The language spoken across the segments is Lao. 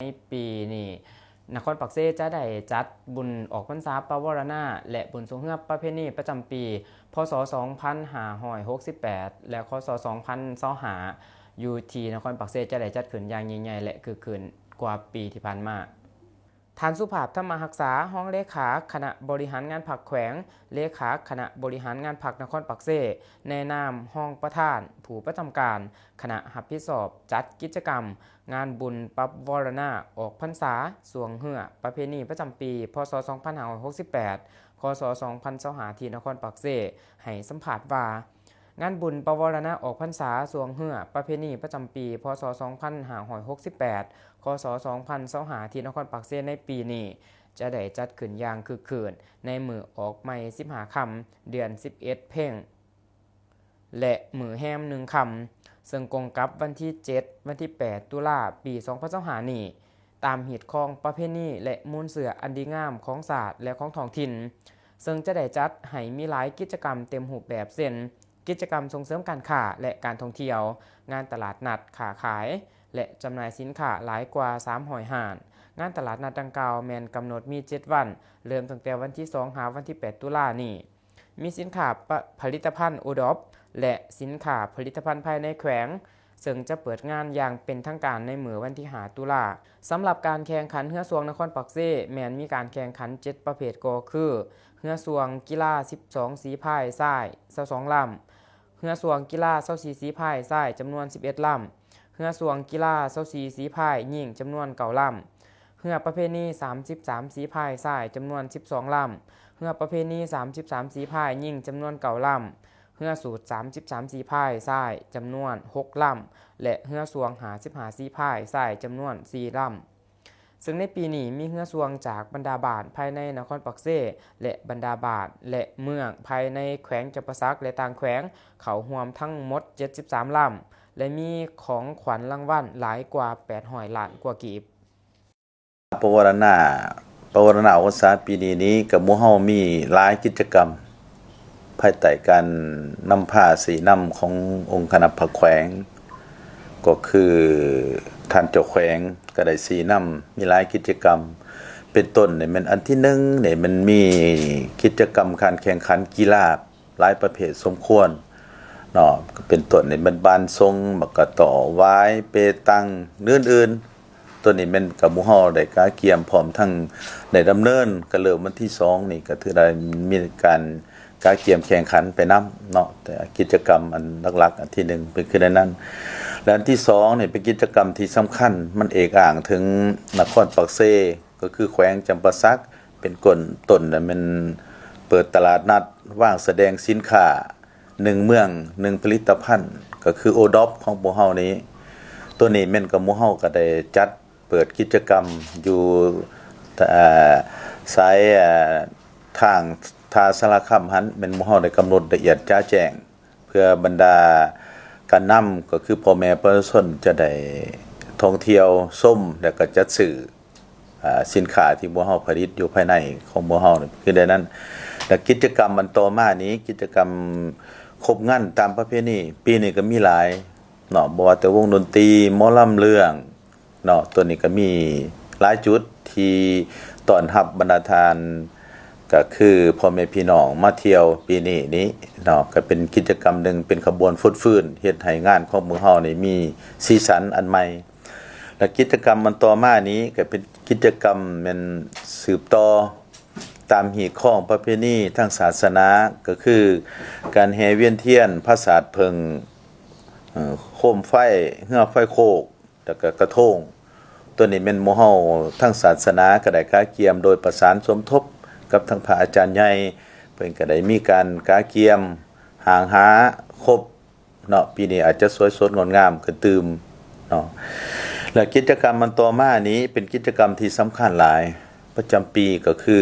ໃນປີນີ້ ນະຄອນປາກເຊຈະໄດ້ຈັດບຸນອອກພັນສາປະວາລະນາ ແລະ ບຸນຊ່ວງເຮືອປະເພນີປະຈຳປີ ພ.ສ. ສອງພັນຫ້າຮ້ອຍຫົກສິບແປດ ແລະ ຄ.ສ. ສອງພັນຊາວຫ້າ ຢູ່ທີ່ນະຄອນປາກເຊຈະໄດ້ຈັດຂຶ້ນຢ່າງຍິ່ງໃຫຍ່ ແລະ ຄຶກຄື້ນກວ່າປີທີ່ຜ່ານມາ. ທ່ານ ສຸພາບ ທຳມະຮັກສາ ຮອງເລຂາຄະນະບໍລິຫານງານພັກແຂວງ, ເລຂາຄະນະບໍລິຫານງານພັກນະຄອນປາກເຊ ໃນນາມຮອງປະທານຜູ້ປະຈຳການຄະນະຮັບຜິດຊອບຈັດກິດຈະກຳງານບຸນປະວາລະນາອອກພັນສາຊ່ວງເຮືອປະເພນີປະຈຳປີ ພ.ສ. ສອງພັນຫ້າຮ້ອຍຫົກສິບແປດ ຄ.ສ. ສອງພັນຊາວຫ້າ ທີ່ນະຄອນປາກເຊ ໃຫ້ສຳພາດວ່າ ງານບຸນປະວາລະນາອອກພັນສາຊ່ວງເຮືອປະເພນີປະຈຳປີ ພ.ສ. ສອງພັນຫ້າຮ້ອຍຫົກສິບແປດ ຄ.ສ. ສອງພັນຊາວຫ້າ ທີ່ນະຄອນປາກເຊໃນປີນີ້ ຈະໄດ້ຈັດຂຶ້ນຢ່າງຄຶກຄື້ນໃນມື້ອອກໃໝ່ສິບຫ້າຄ່ຳ ເດືອນສິບເອັດເພັງ ແລະ ມື້ແຮມໜຶ່ງຄ່ຳ ເຊິ່ງກົງກັບວັນທີເຈັດ ວັນທີແປດ ຕຸລາ ປີສອງພັນຊາວຫ້ານີ້ ຕາມຮີດຄອງປະເພນີ ແລະ ມູນເຊື້ອອັນດີງາມຂອງຊາດ ແລະ ຂອງທ້ອງຖິ່ນ, ເຊິ່ງຈະໄດ້ຈັດໃຫ້ມີຫຼາຍກິດຈະກຳເຕັມຮູບແບບ ເຊັ່ນ ກິດຈະກຳສົ່ງເສີມການຄ້າ ແລະ ການທ່ອງທ່ຽວ, ງານຕະຫຼາດນັດຄ້າຂາຍ ແລະ ຈຳໜ່າຍສິນຄ້າຫຼາຍກວ່າສາມຮ້ອຍຮ້ານ. ງານຕະຫຼາດນັດດັ່ງກ່າວແມ່ນກຳນົດມີເຈັດວັນ, ເລີ່ມຕັ້ງແຕ່ວັນທີສອງ ຫາວັນທີແປດ ຕຸລານີ້. ມີສິນຄ້າປະ ຜະລິດຕະພັນໂອດອບ ແລະ ສິນຄ້າຜະລິດຕະພັນພາຍໃນແຂວງ, ເຊິ່ງຈະເປີດງານຢ່າງເປັນທາງການໃນມື້ວັນທີຫ້າ ຕຸລາ. ສຳລັບການແຂ່ງຂັນເຮືອຊ່ວງນະຄອນປາກເຊ ແມ່ນມີການແຂ່ງຂັນເຈັດປະເພດ ກໍຄື ເຮືອຊ່ວງກິລາສິບສອງສີພາຍຊາຍຊາວສອງລຳ, ເຮືອຊ່ວງກິລາຊາວສີ່ສີພາຍຊາຍຈຳນວນສິບເອັດລຳ, ເຮືອຊ່ວງກິລາຊາວສີ່ສີພາຍຍິງຈຳນວນເກົ້າລຳ, ເຮືອປະເພນີສາມສິບສາມສີພາຍຊາຍຈຳນວນສິບສອງລຳ, ເຮືອປະເພນີສາມສິບສາມສີພາຍຍິງຈຳນວນເກົ້າລຳ, ເຮືອສູດສາມສິບສາມສີພາຍຊາຍຈຳນວນຫົກລຳ ແລະ ເຮືອຊ່ວງຫ້າສິບຫ້າສີພາຍຊາຍຈຳນວນສີ່ລຳ. ເຊິ່ງໃນປີນີ້ມີເຮືອຊ່ວງຈາກບັນດາບ້ານພາຍໃນນະຄອນປາກເຊ ແລະ ບັນດາບ້ານ ແລະ ເມືອງພາຍໃນແຂວງຈຳປາສັກ ແລະ ຕ່າງແຂວງ ເຂົ້າຮ່ວມທັງໝົດເຈັດສິບສາມລຳ ແລະ ມີຂອງຂວັນລາງວັນຫຼາຍກວ່າແປດຮ້ອຍລ້ານກວ່າກີບ. ປະວາລະນາ ປະວາລະນາອອກພັນສາປີນີ້ນີ້ ກະໝູ່ເຮົາມີຫຼາຍກິດຈະກຳ ພາຍໃຕ້ການນຳພາຊີ້ນຳຂອງອົງຄະນະພັກແຂວງ ກໍຄືທ່ານເຈົ້າແຂວງກະໄດ້ຊີ້ນຳ ມີຫຼາຍກິດຈະກຳ ເປັນຕົ້ນນີ້ແມ່ນອັນທີໜຶ່ງນີ້ ມັນມີກິດຈະກຳການແຂ່ງຂັນກິລາຫຼາຍປະເພດສົມຄວນເນາະ ເປັນຕົ້ນນີ້ແມ່ນບານຊົງ ໝາກກະຕໍ້ ຫວາຍ ເປຕັງ ອື່ນໆ. ໂຕນີ້ແມ່ນກະໝູ່ເຮົາໄດ້ກະກຽມ ພ້ອມທັງໄດ້ດຳເນີນ ກະເລີ່ມວັນທີສອງນີ້ ກະຖືໄດ້ມີການກະກຽມແຂ່ງຂັນໄປນຳເນາະ ແຕ່ກິດຈະກຳອັນຫຼັກໆ ອັນທີໜຶ່ງເປັນຄືໃນນັ້ນ ແລະ ອັນທີສອງນີ້ເປັນກິດຈະກຳທີ່ສຳຄັນ ມັນເອກອ້າງເຖິງນະຄອນປາກເຊ ກໍຄືແຂວງຈຳປາສັກ ເປັນຕົ້ນ ແລະ ແມ່ນເປີດຕະຫຼາດນັດ ວາງສະແດງສິນຄ້າ ໜຶ່ງເມືອງ ໜຶ່ງຜະລິດຕະພັນ ກໍຄືໂອດອບຂອງພວກເຮົານີ້ ໂຕນີ້ແມ່ນກະໝູ່ເຮົາກະໄດ້ຈັດເປີດກິດຈະກຳຢູ່ ເອີ ສາຍ ເອີ ທາງທ່າສາລະຄຳຫັ້ນ ແມ່ນໝູ່ເຮົາໄດ້ກຳນົດລະອຽດຈະແຈ້ງ ເພື່ອບັນດາການນຳ ກໍຄືພໍ່ແມ່ປະຊາຊົນຈະໄດ້ທ່ອງທ່ຽວຊົມ ແລະກະຈັດຊື້ ອາ ສິນຄ້າທີ່ພວກເຮົາຜະລິດຢູ່ພາຍໃນຂອງພວກເຮົາ ຄືໃນນັ້ນ ແລະ ກິດຈະກຳອັນຕໍ່ມານີ້ ກິດຈະກຳຄົບງັນຕາມປະເພນີ ປີນີ້ກະມີຫຼາຍເນາະ ບໍ່ວ່າແຕ່ວົງດົນຕີ ໝໍລຳເລື່ອງເນາະ ໂຕນີ້ກະມີຫຼາຍຈຸດທີ່ຕ້ອນຮັບບັນດາທ່ານ ກະຄືພໍ່ແມ່ພີ່ນ້ອງມາທ່ຽວປີນີ້ນີ້ເນາະ ກະເປັນກິດຈະກຳໜຶ່ງ ເປັນຂະບວນຟົດຟື້ນ ເຮັດໃຫ້ງານຂອງພວກເຮົານີ້ມີສີສັນອັນໃໝ່. ແລະ ກິດຈະກຳອັນຕໍ່ມານີ້ກະເປັນກິດຈະກຳແມ່ນສືບຕໍ່ຕາມຮີດຄອງປະເພນີທາງສາສະໜາ ກໍຄືການແຫ່ວຽນທຽນ ພະສາດເຜິ້ງ ເອີ ໂຄມໄຟ ເຮືອໄຟໂຄກ ແລ້ວກະກະທົງ ໂຕນີ້ແມ່ນໝູ່ເຮົາທາງສາສະໜາກະໄດ້ກະກຽມໂດຍປະສານສົມທົບກັບທາງພະອາຈານໃຫຍ່ ເພິ່ນກະໄດ້ມີການກະກຽມຮ່າງຫາຄົບ ເນາະ ປີນີ້ອາດຈະສວຍສົດງົດງາມຂຶ້ນຕື່ມເນາະ ແລະ ກິດຈະກຳອັນຕໍ່ມານີ້ເປັນກິດຈະກຳທີ່ສຳຄັນຫຼາຍປະຈຳປີ ກໍຄື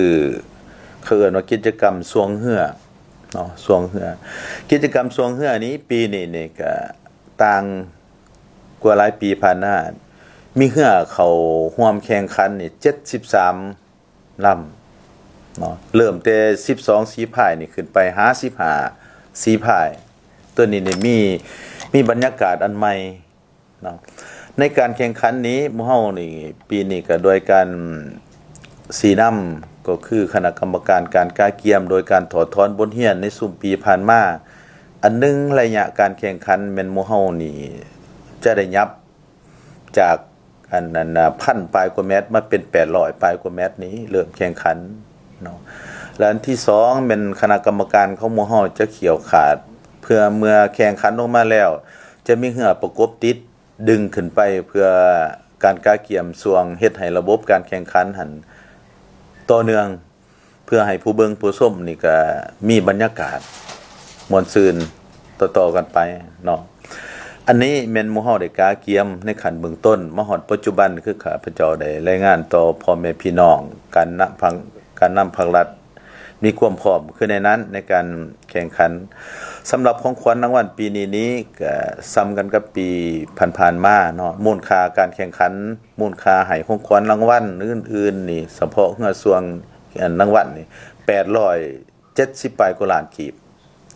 ເຂົາເອີ້ນວ່າກິດຈະກຳຊ່ວງເຮືອເນາະ ຊ່ວງເຮືອ ກິດຈະກຳຊ່ວງເຮືອນີ້ ປີນີ້ນີ້ກະຕ່າງກວ່າຫຼາຍປີຜ່ານມາ ມີເຮືອເຂົ້າຮ່ວມແຂ່ງຂັນນີ້ເຈັດສິບສາມ ລຳເນາະ ເລີ່ມແຕ່ສິບສອງສີພາຍນີ້ຂຶ້ນໄປຫາສິບຫ້າສີພາຍ ໂຕນີ້ນີ້ມີ ມີບັນຍາກາດອັນໃໝ່ເນາະ ໃນການແຂ່ງຂັນນີ້ ໝູ່ເຮົານີ້ ປີນີ້ກໍໂດຍການຊີ້ນຳ ກໍຄືຄະນະກຳມະການການກະກຽມ ໂດຍການຖອດຖອນບົດຮຽນໃນຊຸມປີຜ່ານມາ. ອັນໜຶ່ງ ໄລຍະການແຂ່ງຂັນແມ່ນໝູ່ເຮົານີ້ຈະໄດ້ຫຍັບຈາກອັນນັ້ນນະ ພັນປາຍກວ່າແມັດ ມາເປັນແປດຮ້ອຍປາຍກວ່າແມັດນີ້ ເລີ່ມແຂ່ງຂັນເນາະ. ແລະ ອັນທີສອງ ແມ່ນຄະນະກຳມະການຂອງໝູ່ເຮົາຈະຂຽວຂາດ ເພື່ອເມື່ອແຂ່ງຂັນລົງມາແລ້ວ ຈະມີເຮືອປະກົບຕິດ ດຶງຂຶ້ນໄປເພື່ອການກະກຽມຊ່ວງເຮັດໃຫ້ລະບົບການແຂ່ງຂັນຫັ້ນຕໍ່ເນື່ອງ ເພື່ອໃຫ້ຜູ້ເບິ່ງຜູ້ຊົມນີ້ກະມີບັນຍາກາດມ່ວນຊື່ນຕໍ່ໆກັນໄປເນາະ. ອັນນີ້ແມ່ນໝູ່ເຮົາໄດ້ກະກຽມໃນຂັ້ນເບື້ອງຕົ້ນ ມາຮອດປັດຈຸບັນ ຄືຂ້າພະເຈົ້າໄດ້ລາຍງານຕໍ່ພໍ່ແມ່ພີ່ນ້ອງ ການນຳພັກ ການນຳພັກລັດ ມີຄວາມພ້ອມຄືໃນນັ້ນໃນການແຂ່ງຂັນ. ສຳລັບຂອງຂວັນລາງວັນປີນີ້ນີ້ ກະສ່ຳກັນກັບປີຜ່ານໆມາເນາະ. ມູນຄ່າການແຂ່ງຂັນ ມູນຄ່າໃຫ້ຂອງຂວັນລາງວັນອື່ນໆນີ້ ສະເພາະເຮືອຊ່ວງ ອັນ ລາງວັນນີ້ ແປດຮ້ອຍເຈັດສິບປາຍກວ່າລ້ານກີບ.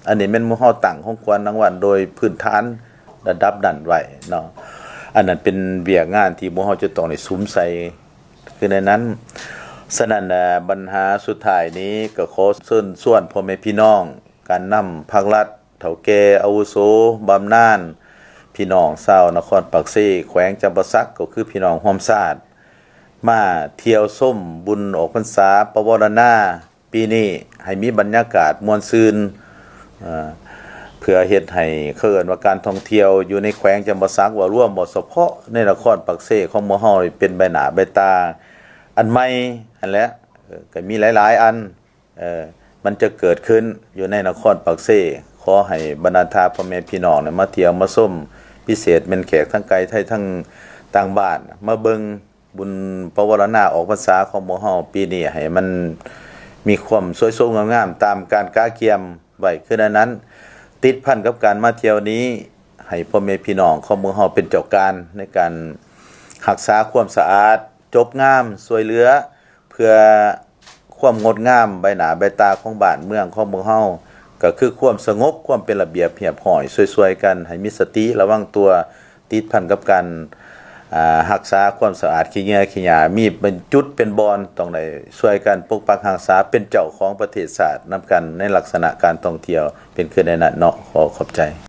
ອັນນີ້ແມ່ນໝູ່ເຮົາຕັ້ງຂອງຂວັນລາງວັນໂດຍພື້ນຖານລະດັບນັ້ນໄວ້ເນາະ. ອັນນັ້ນເປັນວຽກງານທີ່ໝູ່ເຮົາຈະຕ້ອງໄດ້ສຸມໃສ່ ຄືໃນນັ້ນ. ສະນັ້ນ ບັນຫາສຸດທ້າຍນີ້ ກໍຂໍເຊີນຊວນພໍ່ແມ່ພີ່ນ້ອງ ການນຳພັກລັດ, ເຖົ້າແກ່ອາວຸໂສ, ບຳນານ, ພີ່ນ້ອງຊາວນະຄອນປາກເຊ, ແຂວງຈຳປາສັກ ກໍຄືພີ່ນ້ອງຮ່ວມຊາດ ມາທ່ຽວຊົມບຸນອອກພັນສາປະວາລະນາ ປີນີ້ໃຫ້ມີບັນຍາກາດມ່ວນຊື່ນ ເອີ່ ເພື່ອເຮັດໃຫ້ ເຂົາເອີ້ນວ່າການທ່ອງທ່ຽວຢູ່ໃນແຂວງຈຳປາສັກວ່າລວມ ບໍ່ສະເພາະໃນນະຄອນປາກເຊຂອງໝູ່ເຮົານີ້ ເປັນໃບໜ້າໃບຕາອັນໃໝ່ຫັ້ນແຫຼະ. ເອີ ກໍມີຫຼາຍໆອັນ ເອີ ມັນຈະເກີດຂຶ້ນຢູ່ໃນນະຄອນປາກເຊ. ຂໍໃຫ້ບັນດາທ່ານພໍ່ແມ່ພີ່ນ້ອງນີ້ມາທ່ຽວມາຊົມ, ພິເສດແມ່ນແຂກທາງໄກໄທທາງຕ່າງບ້ານ ມາເບິ່ງ ບຸນປະວາລະນາອອກພັນສາຂອງໝູ່ເຮົາປີນີ້ ໃຫ້ມັນມີຄວາມສວຍສົດງົດງາມຕາມການກະກຽມໄວ້ຄືໃນນັ້ນ. ຕິດພັນກັບການມາທ່ຽວນີ້ ໃຫ້ພໍ່ແມ່ພີ່ນ້ອງຂອງໝູ່ເຮົາເປັນເຈົ້າການໃນການຮັກສາຄວາມສະອາດ, ຈົບງາມ, ຊ່ວຍເຫຼືອ ເພື່ອຄວາມງົດງາມໃບໜ້າໃບຕາຂອງບ້ານເມືອງຂອງໝູ່ເຮົາ ກໍຄືຄວາມສະຫງົບ, ຄວາມເປັນລະບຽບຮຽບຮ້ອຍ, ຊ່ວຍໆກັນໃຫ້ມີສະຕິລະວັງຕົວ. ຕິດພັນກັບການ ອ່າ ຮັກສາຄວາມສະອາດ ຂີ້ເຫຍື້ອຂີ້ຫຍ້າ ມີເປັນຈຸດເປັນບ່ອນ ຕ້ອງໄດ້ຊ່ວຍກັນປົກປັກຮັກສາ ເປັນເຈົ້າຂອງປະເທດຊາດນຳກັນ ໃນລັກສະນະການທ່ອງທ່ຽວ ເປັນຄືໃນນັ້ນເນາະ. ຂໍຂອບໃຈ.